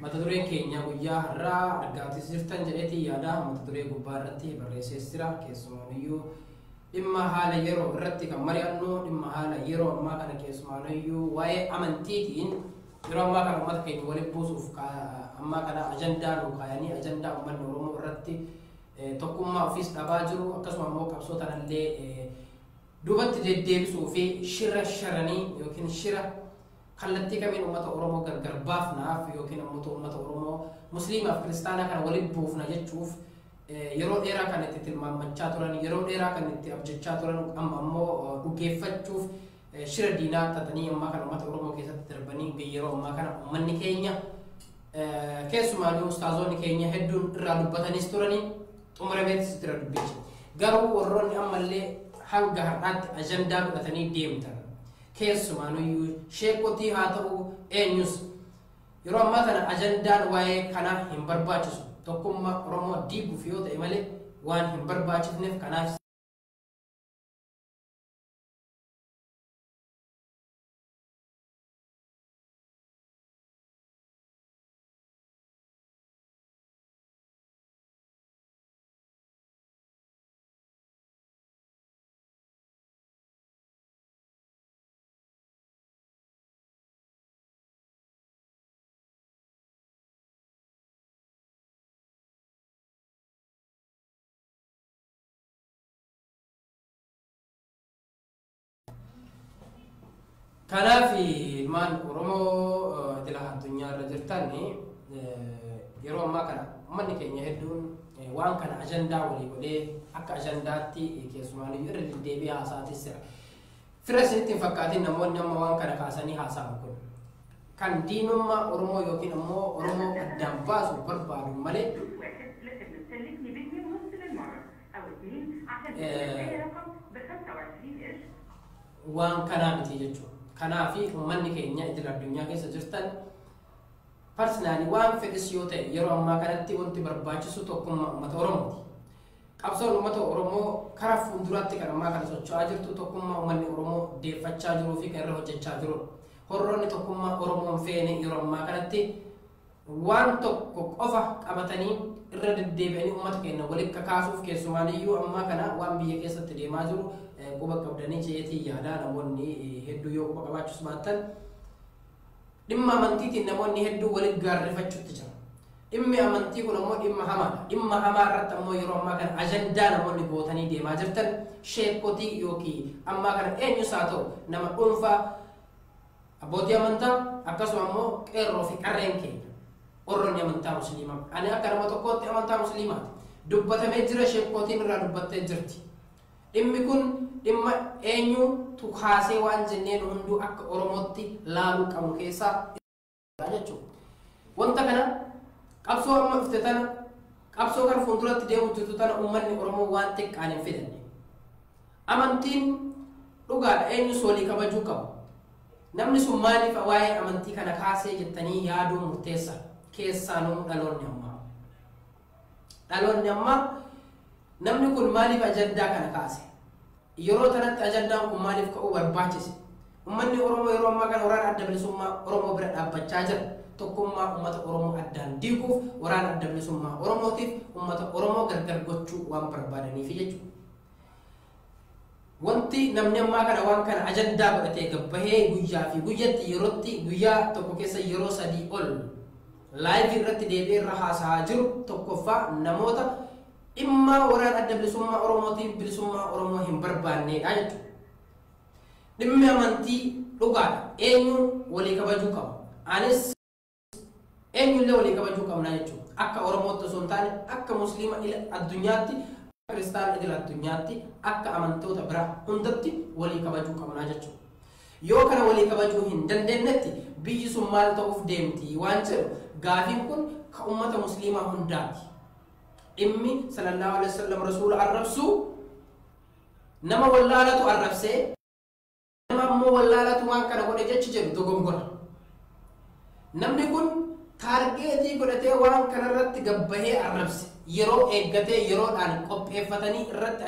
Mata dureen keenya guyyaa har'aa argaatis jirtan jedheetii yaada mata duree gubbaa irratti barreessees jira. Keessumaaniyyuu dhimma haala yeroo irratti kan mari'annu, dhimma haala yeroo ammaa kana keessumaaniyyuu waa'ee amantiitiin yeroo ammaa kana uummata keenya walitti buusuuf ammaa kana ajandaa nu kaayanii ajandaa uummanni Oromoo irratti tokkummaa ofiis dhabaa jiru, akkasuma immoo qabsoo tanallee duubatti deddeebisuu fi shira sharanii yookiin shira kallattii kamiin uummata Oromoo gargar baafnaaf yookiin ammoo uummata Oromoo musliimaaf kiristaanaa kana walitti buufna jechuuf yeroo dheeraa kan itti tilmaammachaa turan, yeroo dheeraa kan itti abjachaa turan, amma ammoo dhugeeffachuuf shira diinaa xaxanii ammaa kana uummata Oromoo keessatti darbanii yeroo ammaa kana uummanni keenya keessumaa ustaazonni keenya hedduun irraa dubbatanis turanii xumurameetis jira dubbichi. Garuu warroonni ammallee hanga har'aatti ajandaa godhatanii deemtan keessumaanuyyuu sheekotii haa ta'u eenyus yeroo ammaa kana ajandaan waa'ee kanaa hin barbaachisu. Tokkummaa Oromoo diiguuf yoo ta'e malee waan hin barbaachifneef kanaaf Kanaaf ilmaan Oromoo idila addunyaa irra jirtan yeroo ammaa kana uummanni keenya hedduun waan kana ajandaa walii godhee akka ajandaatti keessumaaniyyuu irra deddeebi'ee haasa'atis jira. Fira isinitti hin fakkaatin namoonni amma waan kana kaasanii haasa'an kun kan diinummaa Oromoo yookiin ammoo Oromoo addaan baasu barbaadu malee waan kanaa miti jechuudha. Kanaaf uummanni keenya idil addunyaa keessa jirtan parsinaalii waan fedhis yoo ta'e yeroo ammaa kanatti wanti barbaachisu tokkummaa uummata Oromooti. Qabsoon uummata Oromoo karaa fuulduraatti kan ammaa kana socho'aa jirtu tokkummaa uummanni Oromoo deeffachaa jiruu fi kan irra hojjechaa jirudha. Horroonni tokkummaa Oromoon feene yeroo ammaa kanatti waan tokko qofa qabatanii irra deddeebi'anii uummata keenya walitti kakaasuuf keessumaaniyyuu ammaa kana waan biyya keessatti deemaa jiru quba qabdanii jeetii yaadaa namoonni hedduu yoo quba qabaachuus baattan dhimma amantiitiin namoonni hedduu walitti gaarrifachuutti jira. Dhimmi amantii kun ammoo dhimma hamaadha. Dhimma hamaa irratti ammoo yeroo ammaa kana ajandaa namoonni gootanii deemaa jirtan sheekotii yookiin ammaa kana eenyus haa ta'u nama dhuunfaa abbootii amantaa akkasuma ammoo qeerroo fi qarreen keenya warroonni amantaa musliimaa. Ani akka nama tokkootti amantaa musliimaati. Dubbatamee jira, sheekotiin irraa dubbattee jirti. Dhimmi kun dhimma eenyutu kaasee waan jenneen hunduu akka Oromootti laaluu qabu keessaa jechuudha. Wanta kana qabsoo amma dhufte tana qabsoo kana fuulduratti deemu jirtu tana uummanni Oromoo waan xiqqaan hin fidanne. Amantiin dhugaadha, eenyus walii kabajuu qabu. Namni sun maaliif waa'ee amantii kana kaasee jettanii yaaduu murteessa keessaanuu dhaloonni ammaa. Dhaloonni ammaa namni kun maaliif ajandaa kana kaase? Yeroo tanatti ajandaan kun maaliif ka'uu barbaachise? Uummanni Oromoo yeroo ammaa kana waraana adda bilisummaa Oromoo bira dhaabbachaa jira. Tokkummaa uummata Oromoo addaan diiguuf waraana adda bilisummaa Oromootiif uummata Oromoo gargar gochuu waan barbaadaniif jechuudha. Wanti namni ammaa kana waan kana ajandaa godhatee gabbahee guyyaa fi guyyatti yerootti guyyaa tokko keessa yeroo sadii ol laayivii irratti deebi'ee irra haasa'aa jiru tokkoffaa namoota dhimma waraana adda bilisummaa Oromootiif bilisummaa Oromoo hin barbaannedha jechuudha. Dhimmi amantii dhugaadha. Eenyu walii kabajuu qaba? Anis eenyullee walii kabajuu qabna jechuudha. Akka Oromootti osoo hin taane akka Musliima addunyaatti, kiristaana idil addunyaatti, akka amantoota biraa hundatti walii kabajuu qabna jechuudha. Yoo kana walii kabajuu hin dandeenyetti biyyi sun maal ta'uuf deemti waan jedhu gaafiin kun ka uummata musliimaa hundaati. Dhimmi sallallahu alaihi wasallam rasuula arrabsuu nama wallaalatu arrabsee nama ammoo wallaalatu waan kana godhe jechi jedhu dogongora. Namni kun taargeetii godhatee waan kanarratti gabbahee arrabse yeroo eeggatee yeroodhaan qopheeffatanii irratti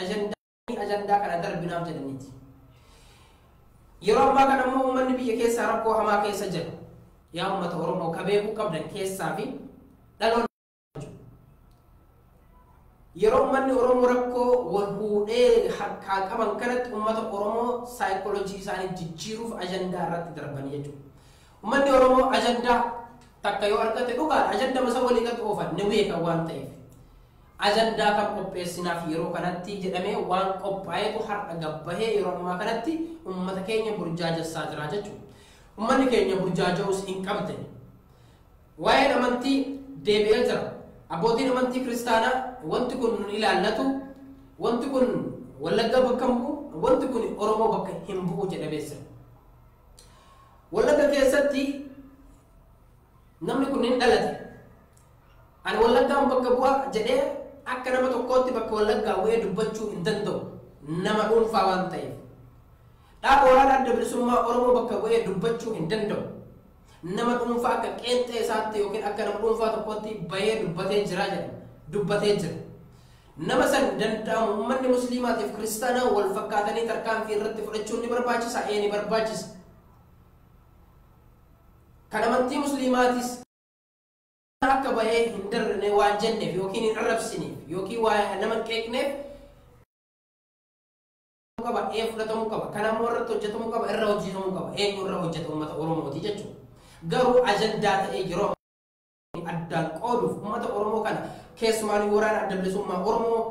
ajandaa kana darbinaaf jedhaniiti. Yeroo ammaa kana immoo uummanni biyya keessaa rakkoo hamaa keessa jira. Yaa uummata Oromoo ka beekuu qabdan keessaa fi dhaloonni yeroo uummanni Oromoo rakkoo wal fuudhee harkaa qaban kanatti uummata Oromoo saayikooloojii isaanii jijjiiruuf ajandaa irratti darbanii jechuudha. Uummanni Oromoo ajandaa takka yoo argate dhugaadha ajandaa masa walii gad oofan ni beekan waan ta'eef. Ajandaa kan qopheessinaaf yeroo kanatti jedhamee waan qophaa'etu har'a gabbahee yeroo ammaa kanatti uummata keenya burjaajessaa jira jechuudha. Uummanni keenya burjaaja'uus hin qabne. Waa'een amantii deebi'ee jira. Abbootiin amantii kiristaanaa wanti kun nun ilaallatu, wanti kun Wallagga bakka hin bu'u, wanti kun Oromoo bakka hin bu'u jedhamee jira. Wallagga keessatti namni kun hin dhalate. Ani Wallaggaan bakka bu'a jedhee akka nama tokkootti bakka Wallaggaa bu'ee dubbachuu hin danda'u. Nama dhuunfaa waan ta'eef. Dhaaba waraana adda bilisummaa Oromoo bakka bu'ee dubbachuu hin danda'u. Nama dhuunfaa akka qeenxee isaatti yookiin akka nama dhuunfaa tokkootti bahee dubbatee jira jedha. Dubbatee jira. Nama san danda'amu uummanni musliimaatiif kiristaanaa wal fakkaatanii tarkaanfii irratti fudhachuun ni barbaachisa, ee ni barbaachisa. Kan amantii musliimaatis akka bahee hin darne waan jenneef yookiin hin arrabsineef yookiin waa nama hin qeeqneef qaba, ee fudhatamuu qaba. Kan ammoo irratti hojjetamuu qaba, irra hojjetamuu qaba. Eenyu irra hojjeta uummata Oromooti jechuudha. Garuu ajandaa ta'ee yeroo addaan qooduuf uummata Oromoo kana keessumaan waraana adda bilisummaa Oromoo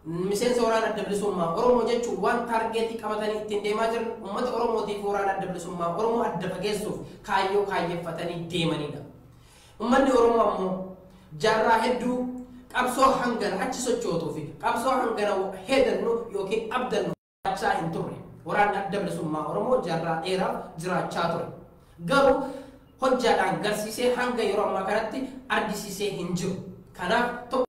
miseensa waraana adda bilisummaa Oromoo jechuun waan taargeetii qabatanii ittiin deemaa jiran uummata Oromootiif waraana adda bilisummaa Oromoo adda fageessuuf kaayyoo kaayyeffatanii deemanidha. Uummanni Oromoo ammoo jaarraa hedduu qabsoo hangana achi sochootuu fi qabsoo hangana heedannu yookiin abdannu jiraachaa hin turre. Waraanni adda bilisummaa Oromoo jaarraa dheeraaf jiraachaa ture. Garuu hojjaadhaan garsiisee hanga yeroo ammaa kanatti argisiisee hin jiru. Kanaaf tokko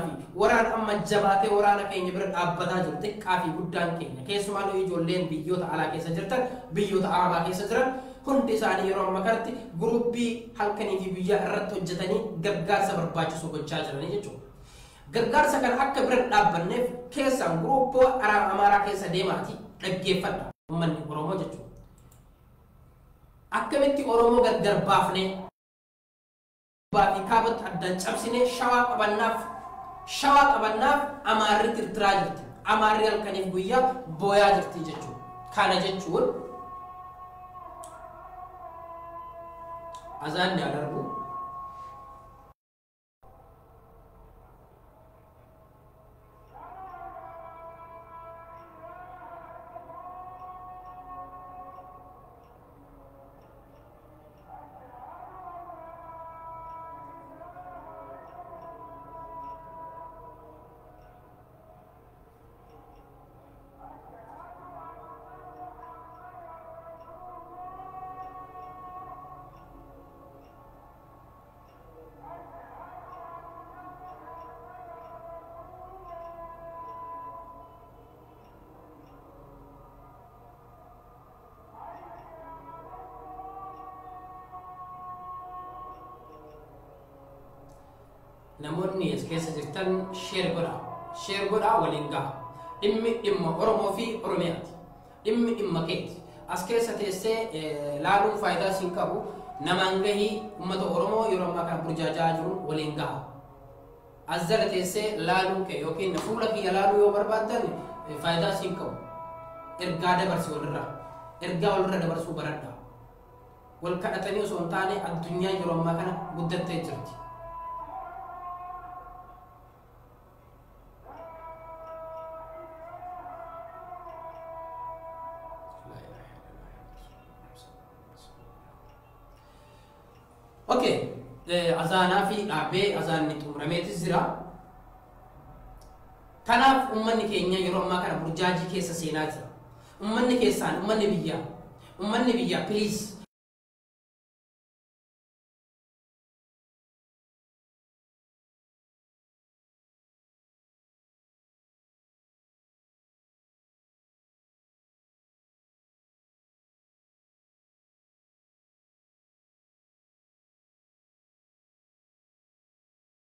fi waraana amma jabaatee waraana keenya bira dhaabbataa jiru xiqqaa fi guddaan keenya keessumaa ijoolleen biyyoota alaa keessa jirtan biyyoota arabaa keessa jiran hundi isaanii yeroo ammaa kanatti guruppii halkanii fi guyyaa irratti hojjetanii gargaarsa barbaachisu gochaa jiranii jechuudha. Gargaarsa kana akka bira dhaabbanneef keessaan guruppii amaaraa keessa deemaati dhaggeeffadha uummanni Oromoo jechuudha. Akkamitti Oromoo gargar baafnee fi kaabatti addaan cabsinee shawaa qabannaaf Amaarri tirtiraa jirti. Amaarri halkaniif guyyaa booyaa jirti jechuudha. Kana jechuun azaanni haa darbu. Namoonni as keessa jirtan sheer godhaa. Sheer godhaa waliin gaha. Dhimmi dhimma Oromoo fi Oromiyaati. Dhimmi dhimma keeti. As keessa teessee laaluun faayidaa siin qabu. Namaan gahii uummata Oromoo yeroo ammaa kana burjaajaa jiru waliin gaha. As jala teessee laaluu kee yookiin fuula kiyya laaluu yoo barbaaddan faayidaa siin qabu. Ergaa dabarsi walirraa. Ergaa walirra dabarsuu baradhaa. Wal kadhatanii osoo hin taane addunyaan yeroo ammaa kana guddattee jirti. Okay, azaanaa fi dhaabee azaanni xumurameetis jira. Kanaaf uummanni keenya yeroo ammaa kana burjaajii keessa seenaa jira. Uummanni keessaan uummanni biyyaa please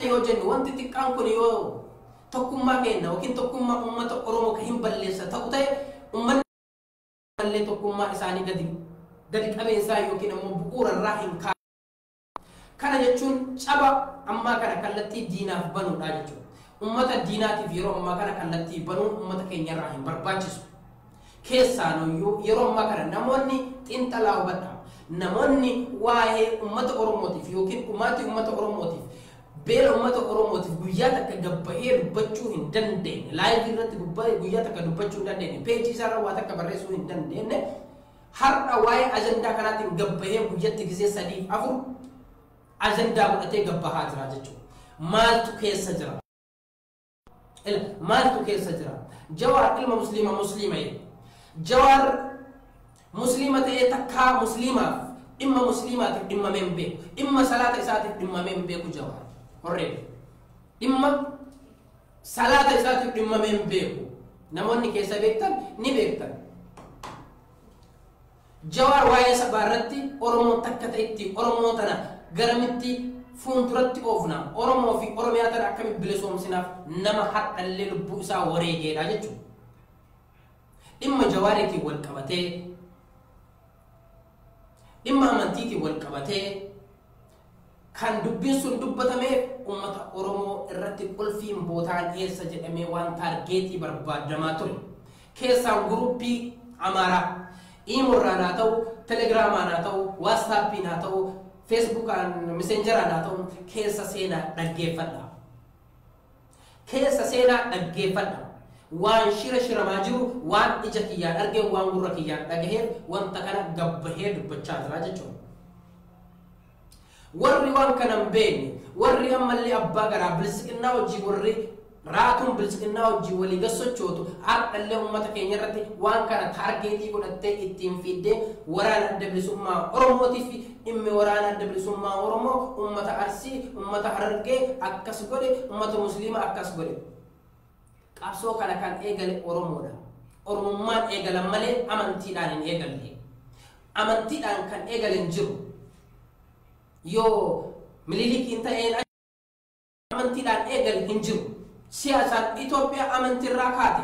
yoo jennu wanti xiqqaan kun yoo tokkummaa keenya yookiin tokkummaa uummata Oromoo kan hin balleessa ta'u ta'e uummanni mallee tokkummaa isaanii gadi qabeensaa yookiin ammoo bu'uura irraa hin kaa'u. Kana jechuun caba ammaa kana kallattii diinaaf banuudha jechuudha. Uummata diinaatiif yeroo ammaa kana kallattii banuun uummata keenyarraa hin barbaachisu. Keessaanuyyuu yeroo ammaa kana namoonni xiinxalaa hubadha. Namoonni waa'ee uummata Oromootiif yookiin dhumaatii uummata Oromootiif, beela uummata Oromootiif guyyaa takka gabbahee dubbachuu hin dandeenye, live irratti guyyaa takka dubbachuu hin dandeenye, peejii isaarra waa takka barreessuu hin dandeenye, har'a waa'ee ajandaa kanaatiin gabbahee guyyatti gisee 3 4 ajandaa godhatee gabbahaa jira jechuudha. Maaltu keessa jira? Maaltu keessa jira? Jawaar ilma musliima, musliima jedhe. Jawaar musliima ta'ee takkaa musliimaaf, dhimma musliimaatiif dhimmamee hin beeku. Dhimma salaata isaatiif dhimmamee hin beeku Jawaar. Horree dhimma salaata isaatiif dhimmamee hin beeku. Namoonni keessa beektan ni beektan. Jawaar waa'ee sabaa irratti, Oromoo takka ta'etti, Oromoo tana garamitti fuulduratti oofna, Oromoo fi Oromiyaa tana akkamitti bilisoomsinaaf nama har'allee lubbuu isaa wareegeedha jechuudha. Dhimma Jawaariitiin wal qabatee, dhimma amantiitiin wal qabatee kan dubbiin sun dubbatameef, uummata Oromoo irratti qulfiin bootaan eessa jedhamee waan target barbaadamaa ture. Keessaan guruppii Amaaraa Iimorraan haa ta'u, Telegiraamaan haa ta'u, WhatsAppiin haa ta'u, Facebookaan Messengeraan haa ta'u, keessa seenaa dhaggeeffadha. Keessa seenaa dhaggeeffadha. Waan shira shiramaa jiru, waan ija kiyyaan argee, waan gurra kiyyaan dhagaheef wanta kana gabbahee dubbachaa jira jechuudha. Warri waan kana hin beekne, warri ammallee abbaa garaa bilisiqinnaa hojii, warri raatuun bilisiqinnaa hojii walii gassochootu, har'allee uummata keenya irratti waan kana target godhattee ittiin fiiddee, waraana Adda Bilisummaa Oromootiif, dhimmi waraana Adda Bilisummaa Oromoo uummata Arsii, uummata Harargee akkas godhe, uummata Musliima akkas godhe. Qabsoo kana kan eegale Oromoodha. Oromummaan eegalan malee amantiidhaan hin eegalle. Amantiidhaan kan eegale hin jiru. Yoo Minilikiin ta'een amantiidhaan eegale hin jiru. Siyaasaan Itoophiyaa amantiirraa kaate.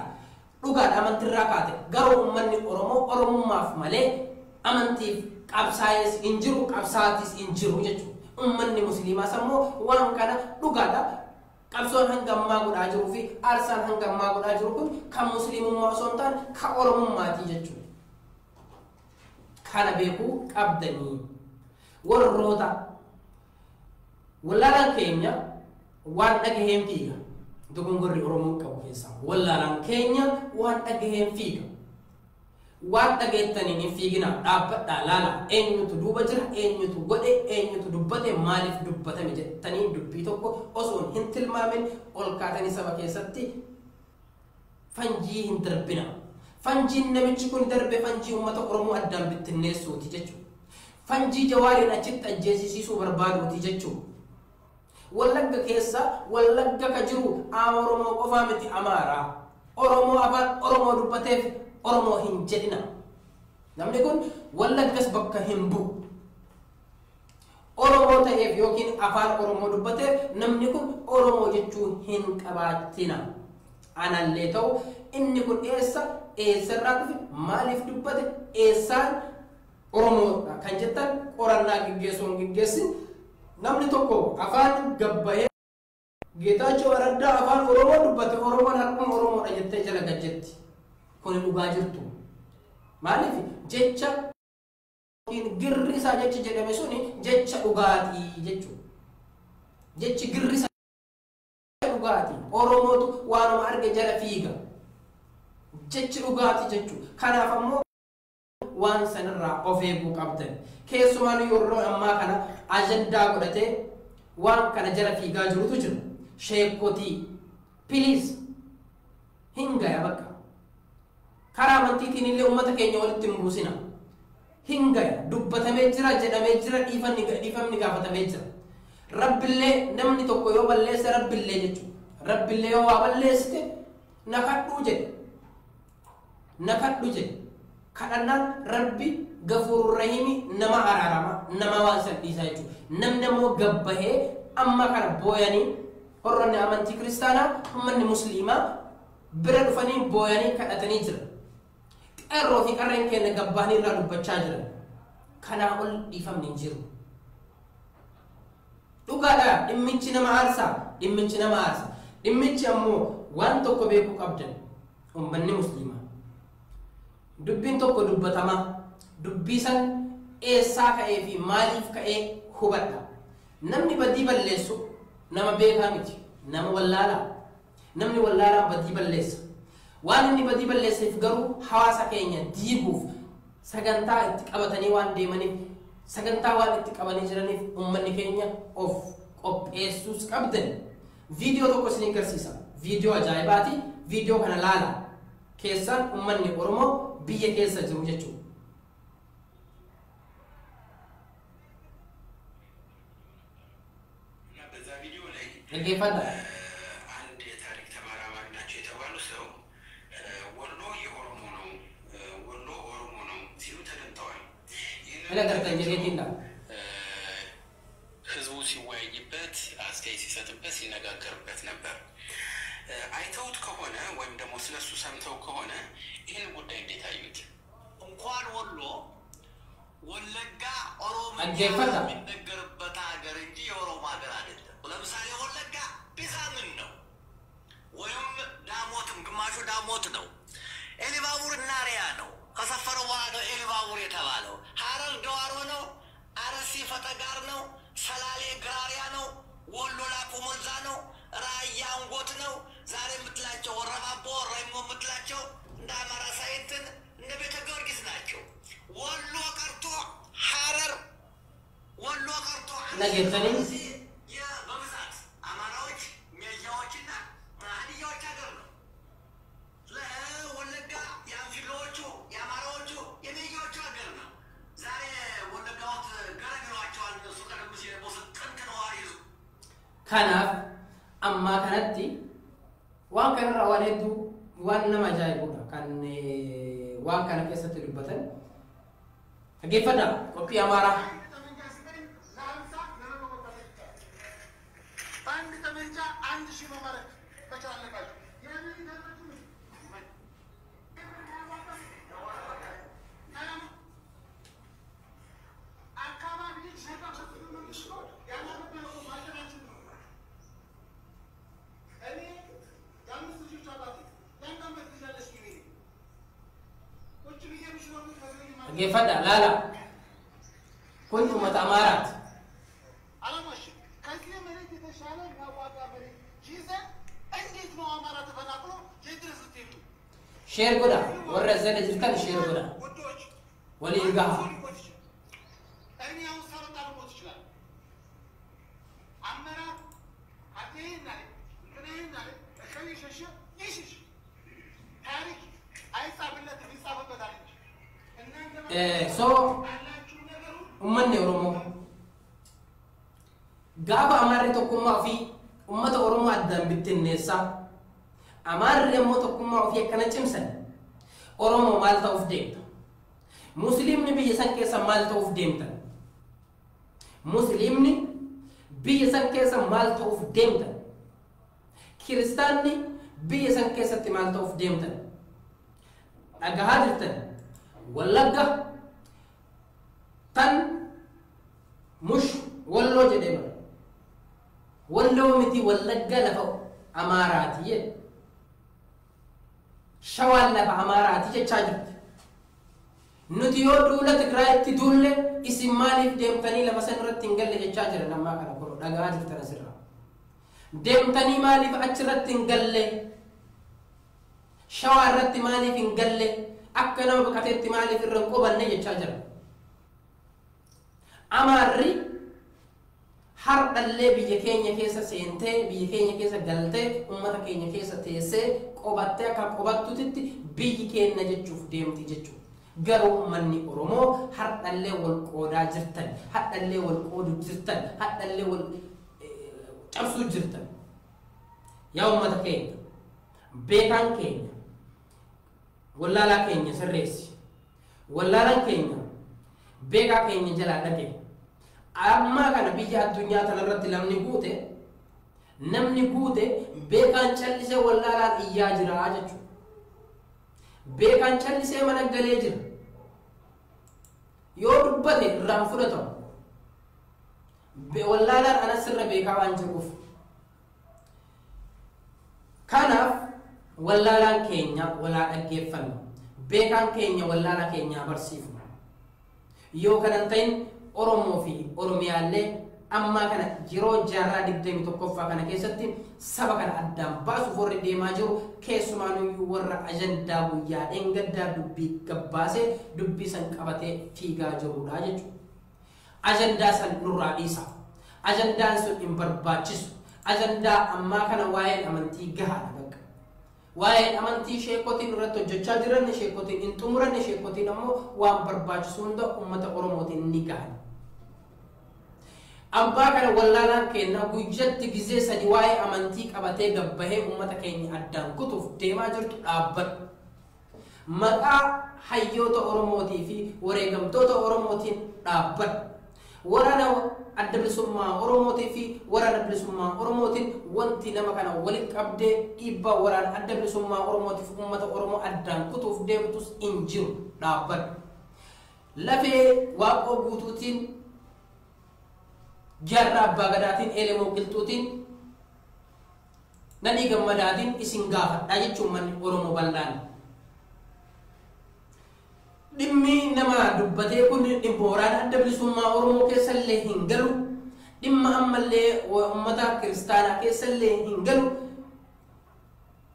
Dhugaadha, amantiirraa kaate. Garuu uummanni Oromoo Oromummaaf malee amantiif qabsaa'es hin jiru, qabsaatis hin jiru jechuudha. Uummanni Musliimaas ammoo waan kana dhugaadha. Qabsoon hanga ammaa godhaa jiruu fi aarsaan hanga ammaa godhaa jiru kun kan Musliimummaa osoo hin taane kan Oromummaati jechuudha. Kana beekuu qabdanii. Warroota wallaalaan keenya waan dhagaheen fiiga. Dogongorri Oromoon qabu keessaa wallaalaan keenya waan dhagaheen fiiga. Waan dhageettaniin hin fiigina, dhaabbadhaa, laala, eenyutu duuba jira, eenyutu godhe, eenyutu dubbate, maaliif dubbatame jettanii dubbii tokko osoo hin tilmaamin ol kaatanii saba keessatti fanjii hin darbina. Fanjiin namichi kun darbe fanjii uummata Oromoo addaan bittinneessuuti jechuudha. Fanjii Jawaariin achitti ajjeesisiisuu barbaaduuti jechuudha. Wallagga keessa, Wallagga ka jiru Oromoo qofaa miti, Amaaraa. Oromoo afaan Oromoo dubbateef Oromoo hin jedhina. Namni kun Wallaggas bakka hin bu'u. Oromoo ta'eef yookiin afaan Oromoo dubbateef namni kun Oromoo jechuu hin qabaatina. Anallee ta'u, inni kun eessa, eessarraa dhufe, maaliif dubbate, eessaan Oromoodha kan jettan qorannaa geggeessuu hin geggeessin. Namni tokko afaan gabbahee Geetaachoo Araddaa afaan Oromoo dubbate, Oromoon har'uma Oromoodha jettee jala gajjetti. Kuni dhugaa jirtu. Maaliif jecha yookiin girrisaa jechi jedhame suni jecha dhugaatii jechuudha. Jechi girrisaa dhugaatii. Oromootu waanuma arge jala fiiga. Jechi dhugaatii jechuudha. Kanaaf ammoo waan sanirraa of eeguu qabdan. Keessumaan yeroo ammaa kana ajandaa godhatee waan kana jala fiigaa jirutu jira. Sheekotii, please, hin gaya bakka. Karaa amantiitiin illee uummata keenya walitti hin buusina. Hin gaya, dubbatamee jira, jedhamee jira, dhiifamni gaafatamee jira. Rabbillee namni tokko yoo balleesse, Rabbillee jechuudha. Rabbillee yoo waa balleessite na kadhuu jedhe. Na kadhu jedhe. Kadhannaan Rabbi gafuurur rahiimi, nama araarama, nama waan san dhiisaa jechuudha. Namni ammoo gabbahee amma kana booyanii, horroonni amantii Kiristaanaa, uummanni Musliimaa bira dhufanii booyanii kadhatanii jira. Qeerroo fi qarreen keenya gabbaanii irraa dubbachaa jiran. Kanaa ol dhiifamni hin jiru. Dhimmichi nama aarsaa, dhimmichi nama aarsa. Dhimmichi ammoo waan tokko beekuu qabdan, ummanni musliimaa. Dubbiin tokko dubbatamaa, dubbii san eessaa ka'ee fi maaliif ka'ee hubadha. Namni badii balleessu nama beekaa miti, nama wallaalaa. Namni wallaalaan badii balleessa. Waan inni badii balleesseef garuu hawaasa keenya diiguuf sagantaa itti qabatanii waan deemaniif, sagantaa waan itti qabanii jiraniif, ummanni keenya of qopheessuus qabdan. Viidiyoo tokko isin agarsiisa. Viidiyoo ajaa'ibaati. Viidiyoo kana laala. Keessaan ummanni Oromoo biyya keessa jiru jechuudha. በዛ ቪዲዮ ላይ Dhaggeeffadha. አንድ የታሪክ ተመራማሪ ናቸው የተባሉ ሰው ወሎ የኦሮሞ ነው፣ ወሎ ኦሮሞ ነው ሲሉ ተደምጠዋል። ይህንን Ila gartan jedheetiin laala. ህዝቡ ሲወያይበት፣ አስተያየት ሲሰጥበት፣ ሲነጋገርበት ነበር። አይተውት ከሆነ ወይም ደግሞ ስለሱ ሰምተው ከሆነ ይህን ጉዳይ እንዴት አዩት? እንኳን ወሎ ወለጋ ኦሮምኛ Dhaggeeffadha. የሚነገርበት ሀገር እንጂ የኦሮሞ ሀገር አይደለም። ለምሳሌ ወለጋ ቢዛምን ነው ወይም ዳሞትም ግማሹ ዳሞት ነው። ኤሊባቡር እናሪያ ነው። ከሰፈረው በኋላ ነው ኤሊባቡር የተባለው። ሀረር ደዋሮ ነው። አርሲ ፈጠጋር ነው። ሰላሌ ግራሪያ ነው። ወሎ ላኮ ሞልዛ ነው። ራያ አንጎት ነው። ዛሬ የምትላቸው ወረባቦ ወረሞ የምትላቸው እንደ አማራ ሳይንትን እንደ ቤተ ጊዮርጊስ ናቸው። ወሎ ቀርቶ ሀረር ወሎ ቀርቶ Dhageessanii? በብዛት አማራዎች ሜዣዎችና ሀዲያዎች ሀገር ነው። ወለጋ የአንፊሎዎቹ የአማራዎቹ የሜዣዎቹ ሀገር ነው። ዛሬ ወለጋዎት ገረብ ይሏቸዋል እነሱ ቀደም ሲል ደግሞ ጥንት ነዋሪ ህዝቡ Kanaaf ammaa kanatti waan kanarraa waan hedduu waan nama ajaa'ibudha kan waan kana keessatti dubbatan. Dhaggeeffadhaa qophii Amaaraa. ጠመንጃ ስጠኝ ለ50 ለ100 መታጠቅ ይቻላል። በአንድ ጠመንጃ 1000 መማረክ መቻል አለባቸው። ያንን ታላችሁ አካባቢ ያላነበረው ማገራችን ነው። እኔ የአምስት ልጆች አባት ነኝ። የአንድ ዓመት ልጅ አለች። እኔ ቁጭ ብዬ የምችለው መስለኝ ማለት Dhaggeeffadhaa laala. Kun uummata Amaaraati. አላማሽን ከዚህ መሬት የተሻለ የሚያዋጣ መሬት ይዘን እንዴት ነው አማራ ተፈናቅሎ የት ድረስ ልትሄዱ? Share godhaa, warra as jala jirtan share godhaa. ውዶች Waliin gahaa. ሰው ሊሞት ይችላል። እኔ አሁን ሳልወጣ ልሞት ይችላል። አመራር አንተ ይሄን አለ እንትና ይሄን አለ እከሌ ሸሸ ይሽሽ ታሪክ አይጻፍለትም ይጻፍበታል እንጂ እናንተ So ያላችሁ ነገሩ uummanni Oromoo gaafa Amaarri tokkummaa ofii uummata Oromoo addaan bittinneessaa, Amaarri immoo tokkummaa ofii akkana cimsan, Oromoo maal ta'uuf deemta? Musliimni biyya san keessa maal ta'uuf deemtan? Musliimni biyya san keessa maal ta'uuf deemtan? Kiristaanni biyya san keessatti maal ta'uuf deemtan? Dhagahaa jirtan, Wallagga tan mush Walloo jedhee bara. Walloo miti, Wallagga lafa Amaaraati jedhe. Shawaan lafa Amaaraati jechaa jirti. Nuti yoo duula Tigraayitti duulle isin maaliif deemtanii lafa san irratti hin galle jechaa jiran ammaa kana kun dhagahaa jirtan asirraa. Deemtanii maaliif achirratti hin galle? Shawaa irratti maaliif hin galle? Akka nama baqateetti maaliif irra hin qubanne jechaa jiran. Amaarri hardhallee biyya keenya keessa seentee, biyya keenya keessa galtee, uummata keenya keessa teessee qobattee akka qobattutitti biyyi keenya jechuuf deemti jechuudha. Garuu uummanni Oromoo hardhallee wal qoodaa jirtan, hardhallee wal qooduu jirtan, hardhallee wal cabsuu jirtan. Yaa uummata keenya, beekaan keenya, wallaalaa keenya sirreessi. Wallaalaan keenya beekaa keenya jalaa dhaqe. Ammaa kana biyya addunyaa kanarratti namni guute, namni guute beekaan callisee wallaalaan iyyaa jira jechuudha. Beekaan callisee mana galee jira. Yoo dubbate irraan fudhatamu. Wallaalaan ana sirra beekaa waan jiruuf. Kanaaf wallaalaan keenya walaa dhaggeeffannu. Beekaan keenya wallaalaa keenyaa barsiifnu. Yoo kanan ta'in Oromoo fi Oromiyaallee ammaa kana yeroo jaarraa 21ffaa kana keessatti saba kana addaan baasuuf warri deemaa jiru keessumaanuyyuu warra ajandaa guyyaa dheengaddaa dubbii gabbaasee dubbii san qabatee fiigaa jirudha jechuudha. Ajandaa san nurraa dhiisa. Ajandaan sun hin barbaachisu. Ajandaa ammaa kana waa'een amantii gahaadha bakka. Waa'een amantii sheekotiin irratti hojjechaa jiran, sheekotiin hin xumuranne, sheekotiin ammoo waan barbaachisu hunda uummata Oromootiin ni gahan. Abbaa kana wallaalaan keenya guyyatti gizee sadi waa'ee amantii qabatee gabbahee uummata keenya addaan kutuuf deemaa jirtu dhaabbadhu. Maqaa hayyoota Oromootii fi wareegamtoota Oromootiin dhaabbadhu. Waraana adda bilisummaa Oromootii fi waraana bilisummaa Oromootiin wanti nama kana walitti qabdee dhiibbaa waraana adda bilisummaa Oromootiif uummata Oromoo addaan kutuuf deemtus hin jiru dhaabbadhu. Lafee Waaqoo guutuutiin, jaarraa abbaa gadaatiin, elemoo qilxuutiin, nadhii gammadaatiin isin gaafadhaa jechuun manni Oromoo bal'aan. Dhimmi nama dubbatee kun dhimma waraana adda bilisummaa Oromoo keessallee hin galu. Dhimma ammallee uummata kiristaanaa keessallee hin galu.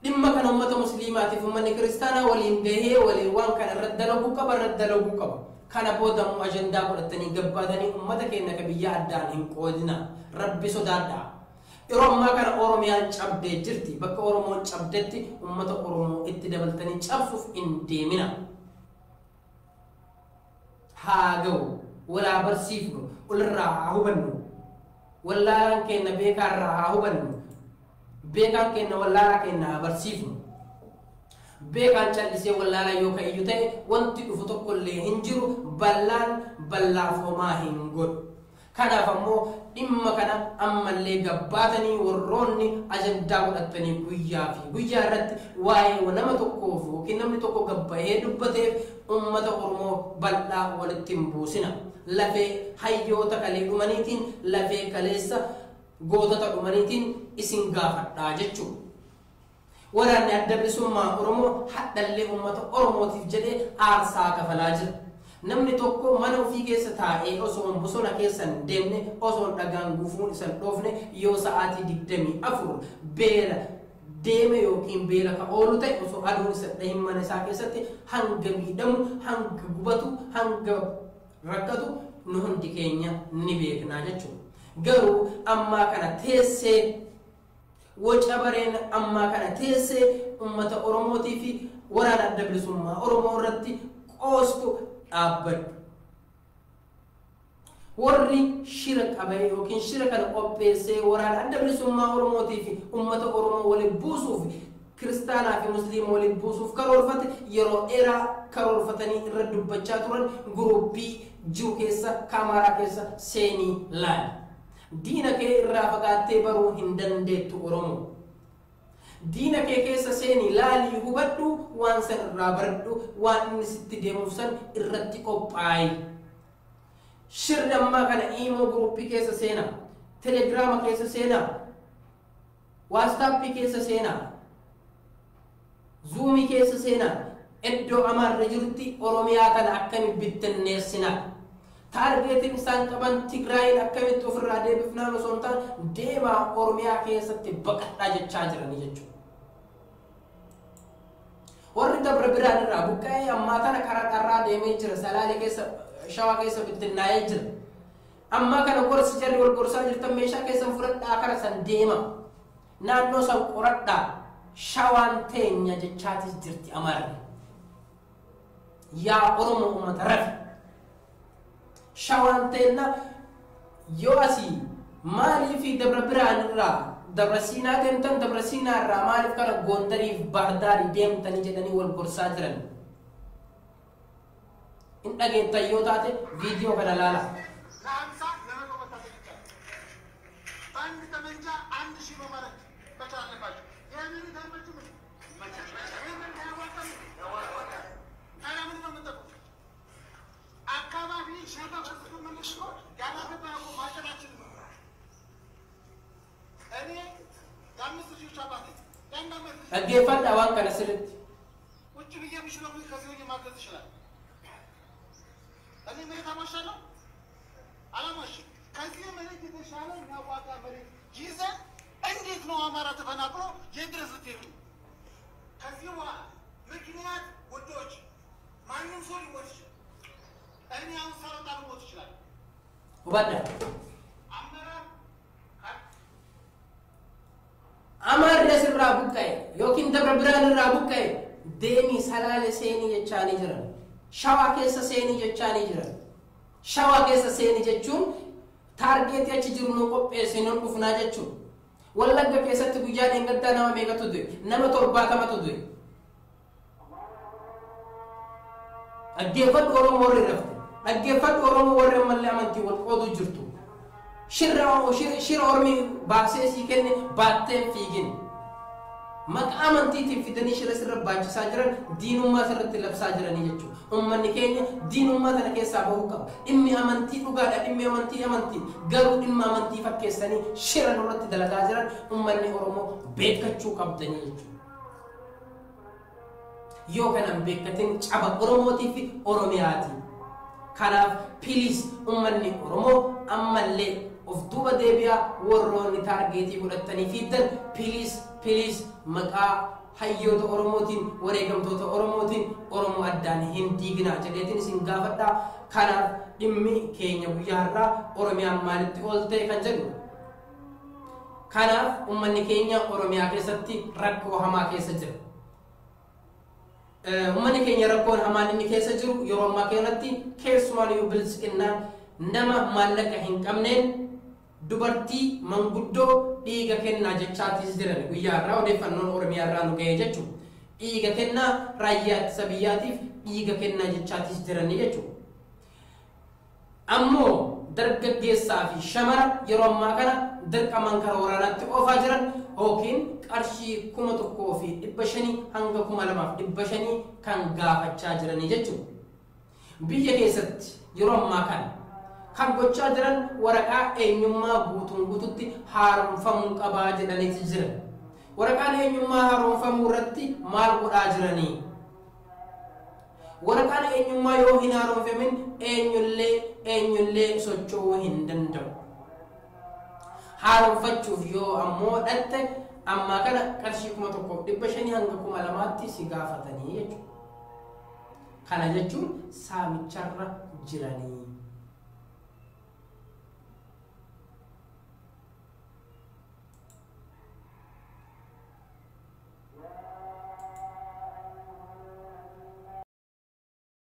Dhimma kana uummata musliimaatiif uummanni kiristaanaa waliin gahee waliin waan kana irratti dalaguu qaba, irratti dalaguu qaba. Kana booda immoo ajandaa godhatanii gabbaatanii uummata keenya ka biyya addaan hin qoodina. Rabbi sodaadhaa. Yeroo ammaa kana Oromiyaan cabdee jirti. Bakka Oromoon cabdetti uummata Oromoo itti dabaltanii cabsuuf hin deemina. Haa ga'u, walaa barsiifnu, walirraa haa hubannu. Wallaalaan keenya beekaarraa haa hubannu. Beekaan keenya wallaalaa keenya haa barsiifnu. Beekaan callisee wallaalaa yoo ka'e ta'e wanti dhufu tokkollee hin jiru, ballaan ballaaf homaa hin godhu. Kanaaf ammoo dhimma kana ammallee gabbaatanii warroonni ajandaa godhatanii guyyaa fi guyyaa irratti waa'ee nama tokkoof yookiin namni tokko gabbahee dubbateef uummata Oromoo bal'aa walitti hin buusina. Lafee hayyoota kalee dhumaniitiin, lafee kaleessa gootota dhumaniitiin isin gaafadhaa jechuudha. Waraanni adda bilisummaa Oromoo hadhallee uummata Oromootiif jedhee aarsaa kafalaa jira. Namni tokko mana ofii keessa taa'ee osoo bosona keessa hin deemne, osoo dhagaan gufuun isa hin dhoofne, yoo sa'aatii 24 beela deeme yookiin beela ka oolu ta'e osoo aduun isa dhahin mana isaa keessatti hanga miidhamu, hanga gubatu, hanga rakkatu nu hundi keenya ni beeknaa jechuudha. Garuu ammaa kana teessee waca bareen ammaa kana teessee uummata Oromootii fi waraana adda bilisummaa Oromoo irratti qoostu dhaabbadhu. Warri shira qabee yookiin shira kana qopheessee waraana adda bilisummaa Oromootii fi uummata Oromoo waliin buusuuf, kiristaanaa fi musliima waliin buusuuf karoorfate, yeroo dheeraa karoorfatanii irra dubbachaa turan guruppii jiru keessa kaameraa keessa seenii laali. Diina kee irraa fagaattee baruu hin dandeettu Oromoo. Diina kee keessa seenii laalii hubadhu, waan san irraa baradhu, waan inni sitti deemuuf san irratti qophaayi. Shirri ammaa kana iimoo guruppii keessa seenaa, telegiraama keessa seenaa, waastaappii keessa seenaa, zuumii keessa seenaa, iddoo amaarra jirutti Oromiyaa kana akkamitti bittinneessinaa? Taargeetiin isaan qaban Tigraayin akkamitti ofirraa deebifnaan osoo hin taane deemaa Oromiyaa keessatti baqadhaa jechaa jiranii jechuudha. Warri Dabra Biraan irraa buqqa'ee ammaa kana karaa dharraa deemee jira. Salaalee keessa, Shawaa keessa bittinnaa'ee jira. Ammaa kana gorsi jarri wal gorsaa jirtan meeshaa keessan fudhadhaa kara san deema. Naannoo san qoradhaa. Shawaan teenya jechaatis jirti Amaarri. Yaa Oromoo uummata rafi. Shawaan teenna yoo asii maaliif Dabra Biraan irraa Dabra Siinaa deemtan, Dabra Siinaa irraa maaliif kara Gondariif Baardaarii deemtanii jedhanii wal gorsaa jiran. Hin dhageettan yoo taate viidiyoo kana laala. ለሀምሳ ለመቶ መታጠቅ ይቻላል። በአንድ ጠመንጃ 1000 መማረክ መቻል አለባቸው። ይህ መሬት አይመችም? ይህ መሬት አያዋጣም? ታዲያ ምንድን ነው የምንጠብቀው? አካባቢ ሸጠው ስትመለስ እኮ ያላገባ እኮ ማጨዳችን የአምስት ልጆች አባት ነኝ። የአንድ ዓመት ልጅ Dhaggeeffadhaa waan kana sirriitti. ቁጭ ብዬ የምችለው ከዚህ ሆኜ ማገዝ ይችላል። እኔ መሬት አሟሻለሁ አላሟሽም። ከዚህ መሬት የተሻለ የሚያዋጣ መሬት ይዘን እንዴት ነው አማራ ተፈናቅሎ የት ድረስ ልትሄዱ ነው? ከዚህ በኋላ ምክንያት ውዶች፣ ማንም ሰው ሊሞት ይችላል። እኔ አሁን ሳልወጣ ልሞት ይችላል። Hubadhaa. አመራር Amaarri asirraa buqqa'e yookiin Dabra Biraan irraa buqqa'e deemii Salaale seenii jechaanii jiran. Shawaa keessa seenii jechaanii jiran. Shawaa keessa seenii jechuun target achi jiru nu qopheessee nu dhufnaa jechuudha. Wallagga keessatti guyyaa dheengaddaa nama meeqatu du'e? Nama 70tu du'e. Dhaggeeffadhu Oromoo warri rafte. Dhaggeeffadhu Oromoo warri ammallee amantii wal qooduu jirtu. Shirra shira ormi baasee sii kenne baatteen fiigin. Maqaa amantiitiin fidanii shira sirra baachisaa jiran, diinummaa sirratti labsaa jiranii jechuudha. Uummanni keenya diinummaa kana keessaa bahuu qaba. Dhimmi amantii dhugaadha. Dhimmi amantii amantii. Garuu dhimma amantii fakkeessanii shira nurratti dalagaa jiran uummanni Oromoo beekkachuu qabdanii jechuudha. Yoo kanan beekkatin caba Oromootii fi Oromiyaati. Kanaaf please, uummanni Oromoo ammallee of duuba deebi'aa. Warroonni target godhatanii fiiddan, please, please, maqaa hayyoota Oromootiin, wareegamtoota Oromootiin Oromoo addaan hin diiginaa jedheetiin isin gaafadhaa. Kanaaf dhimmi keenya guyyaa har'aa Oromiyaan maalitti oolte kan jedhu. Kanaaf uummanni keenya Oromiyaa keessatti rakkoo hamaa keessa jira. Uummanni keenya rakkoon hamaan inni keessa jiru yeroo ammaa kanatti keessumaa iyyuu bilisiqinnaan nama maallaqa hin qabneen dubartii manguddoo dhiiga kennaa jechaatis jiran guyyaa irraa odeeffannoon Oromiyaa irraa nu ga'e jechuudha. Dhiiga kennaa, raayyaa ittisa biyyaatiif dhiiga kennaa jechaatis jiranii jechuudha. Ammoo dargaggeessaa fi shamara yeroo ammaa kana dirqamaan karaa waraanaatti oofaa jiran yookiin qarshii 1500 hanga 2500 kan gaafachaa jiranii jechuudha. Biyya keessatti yeroo ammaa kana kan gochaa jiran waraqaa eenyummaa guutuun guututti haaromfamuu qabaa jedhaniiti jiran. Waraqaan eenyummaa haaromfamuu irratti maal godhaa jiranii? Waraqaan eenyummaa yoo hin haaromfamin eenyullee eenyullee socho'uu hin danda'u. Haaromfachuuf yoo ammoo dhatte ammaa kana qarshii 1500 hanga 2000tti si gaafatanii jechuudha. Kana jechuun saamicharra jiranii.